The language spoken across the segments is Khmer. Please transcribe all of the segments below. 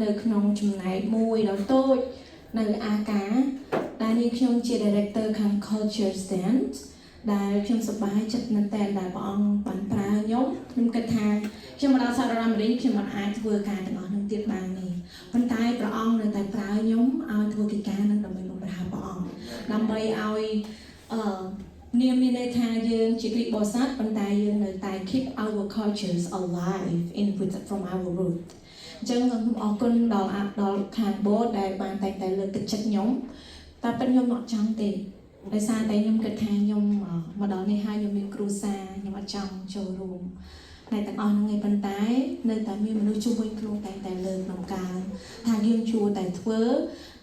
នៅក្នុងចំណែកមួយដ៏តូចនៅអាកាដែលនេះខ្ញុំជា director ខាង Culture Stand ដែលខ្ញុំសប្បាយចិត្តមែនទែនដែលព្រះអង្គបានប្រើខ្ញុំខ្ញុំគិតថាខ្ញុំមកដល់សហរដ្ឋអាមេរិកខ្ញុំមិនអាចធ្វើការទាំងអស់នឹងទៀតបានទេប៉ុន្តែព្រះអង្គនៅតែប្រើខ្ញុំឲ្យធ្វើកិច្ចការនឹងដើម្បីបម្រើព្រះអង្គដើម្បីឲ្យអឺនាមមានន័យថាយើងជាគ្រីស្ទបរិស័ទប៉ុន្តែយើងនៅតែ keep our cultures alive in with from our root. អញ្ចឹងខ្ញុំអរគុណដល់អាដល់ខាង board ដែលបានតែងតែលើកទឹកចិត្តខ្ញុំតែពិតខ្ញុំអត់ចង់ទេដោយសារតែខ្ញុំគិតថាខ្ញុំមកដល់នេះហើយខ្ញុំមានគ្រួសារខ្ញុំអត់ចង់ចូលរួមតែទាំងអស់ហ្នឹងឯងប៉ុន្តែនៅតែមានមនុស្សជុំវិញខ្លួនតែងតែលើកដំកើងថាយើងជួតែធ្វើ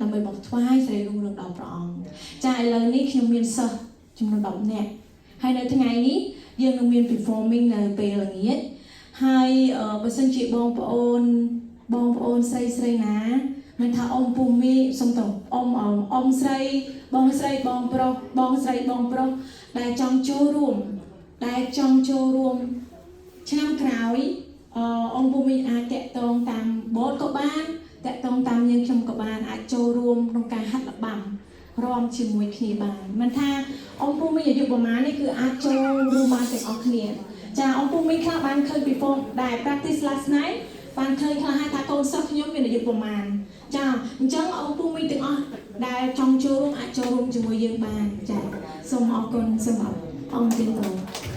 ដើម្បីបោកថ្វាយសិរីរុងរឿងដល់ព្រះអង្គចាឥឡូវនេះខ្ញុំមានសិស្សចំនួន10នាក់ហើយនៅថ្ងៃនេះយើងនឹងមាន performing នៅពេលល្ងាចហើយបើសិនជាបងប្អូនបងប្អូនស្រីស្រីណាមិនថាអ៊ំពូមីសុំតអ៊ំអ៊ំស្រីបងស្រីបងប្រុសបងស្រីបងប្រុសដែលចង់ចូលរួមដែលចង់ចូលរួមឆ្នាំក្រោយអអ៊ំពូមីអាចតាក់ទងតាម board ក៏បានតាក់ទងតាមយើងខ្ញុំក៏បានអាចចូលរួមក្នុងការហាត់របាំរាំជាមួយគ្នាបានមិនថាអ៊ំពូមីអាយុប្រហែលនេះគឺអាចចូលរួមបានទាំងអស់គ្នាចាអ៊ំពូមីខ្លះបានឃើញពី form ដែល practice last night បានឃើញខ្លះហើយថាកូនសិស្សខ្ញុំមានអាយុប្រហែលចាអញ្ចឹងអ៊ំពូមីទាំងអស់ដែលចង់ចូលរួមអាចចូលរួមជាមួយយើងបានចាសូមអរគុណសម្រាប់អង្គទីតោ។